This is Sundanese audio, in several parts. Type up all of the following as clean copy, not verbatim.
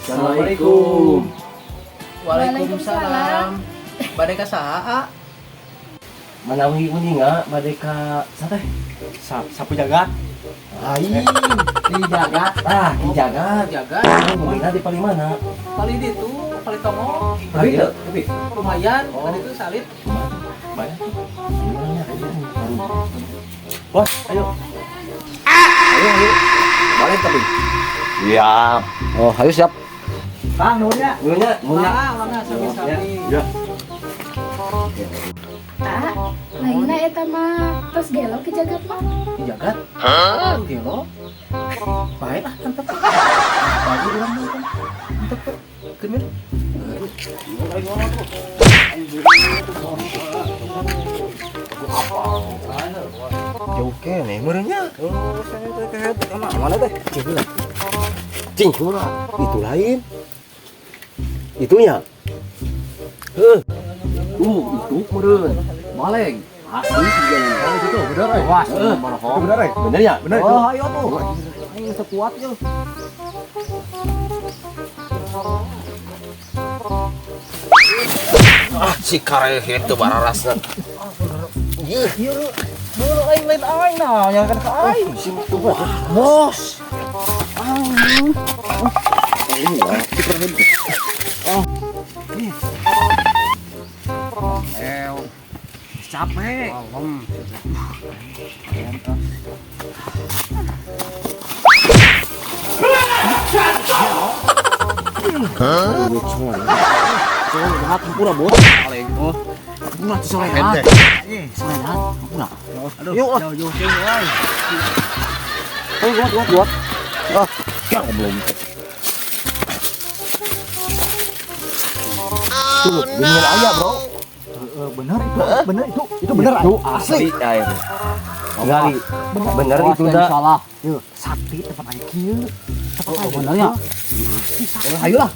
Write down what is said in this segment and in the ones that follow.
Assalamualaikum. Waalaikumsalam. Bade ka saha? Manawi uninga bade ka saha teh? Sapu jagat. Lain. Di jagat. Ah, di jagat. Jagat. Ngomongna di paling mana? Paling ditu, paling tongo. Tapi tapi Lumayan, Oh. tadi itu salit. Banyak. Wah, ayo. Ayo, ayo. Balik tapi. Siap. Oh, ayo siap. Kang, nuhun ya. Nuhun nya, nuhun nya. Mangga, mangga sami-sami. Ya. Ah, lainna eta mah tos gelo ke jagat mah. Di jagat? Hah? Gelo. Baik ah, mantep. Baju urang mah kan. Mantep tuh. Keun min. Jauh keneh meureun nya. Oh, saya teh kehed mana teh? Cing heula. Cing heula. Itu lain. Itunya. Heuh. Itu meureun. Baleng. Asli sih. Oh, itu bener euy. Awas, Itu bener euy. Bener ya? Bener itu. Oh, ayo tuh. Ayo sekuat yo. Ah, si karehet teu bararasna. Ieu dulu aing lain aing nah, yang kan ka aing. Bos. Capek. Hampura bos. Oh, Hampura teh solehat. Solehat, hampura. aduh. Yuk, ah. Jauh-jauh sing euy. Ayo kuat kuat kuat. Ah, yang belum. Tuh, bener aja, Bro. Bener itu, bener itu. Itu bener. Itu asli air. Gali. Bener itu dah. Salah. Yeuh, sakti tempat aing kieu. Tempat aing benernya. Ayolah.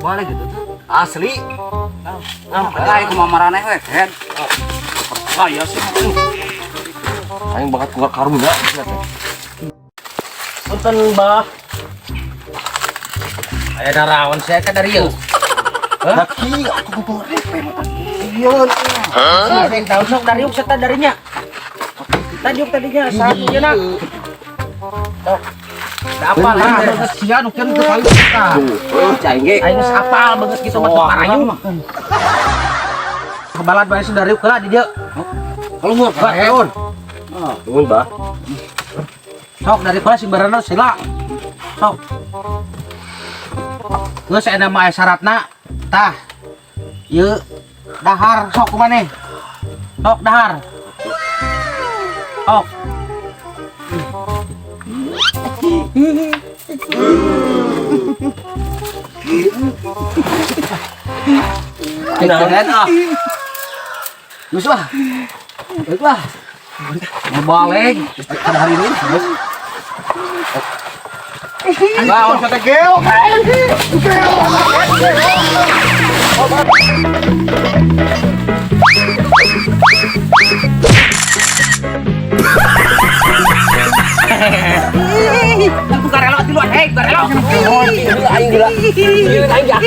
Balik gitu tuh. Asli. Nah, aing kumaha maraneh we, head. Percaya sih. Aing bakat keluar karung ya. Punten, Bah. Aya darawan saya ka dari ieu. Laki, aku kudu repe mata. Iya. Hah? Tahu sok dari yuk serta darinya. Tadi yuk tadinya saat ieu na. Sok. Da apal aing geus sia nu kieu teu payu tah. Tuh, cai ge. Aing geus apal banget kitu mah teu parayu. Kebalat bae dari yuk heula di dieu. Keluar, Bah, keun. Nuhun, Bah. Sok dari heula sing berenang sila. Sok. Geus aya mah aya syaratna. Tah. Ieu dahar sok kumaneh. Sok dahar. Sok. Keren ah. Geus lah. Baiklah. Mau balik pada hari ini. Geus. Lah, teh geo. Buka relo tiluan, hei, buka relo. Aing gila. Aing gila.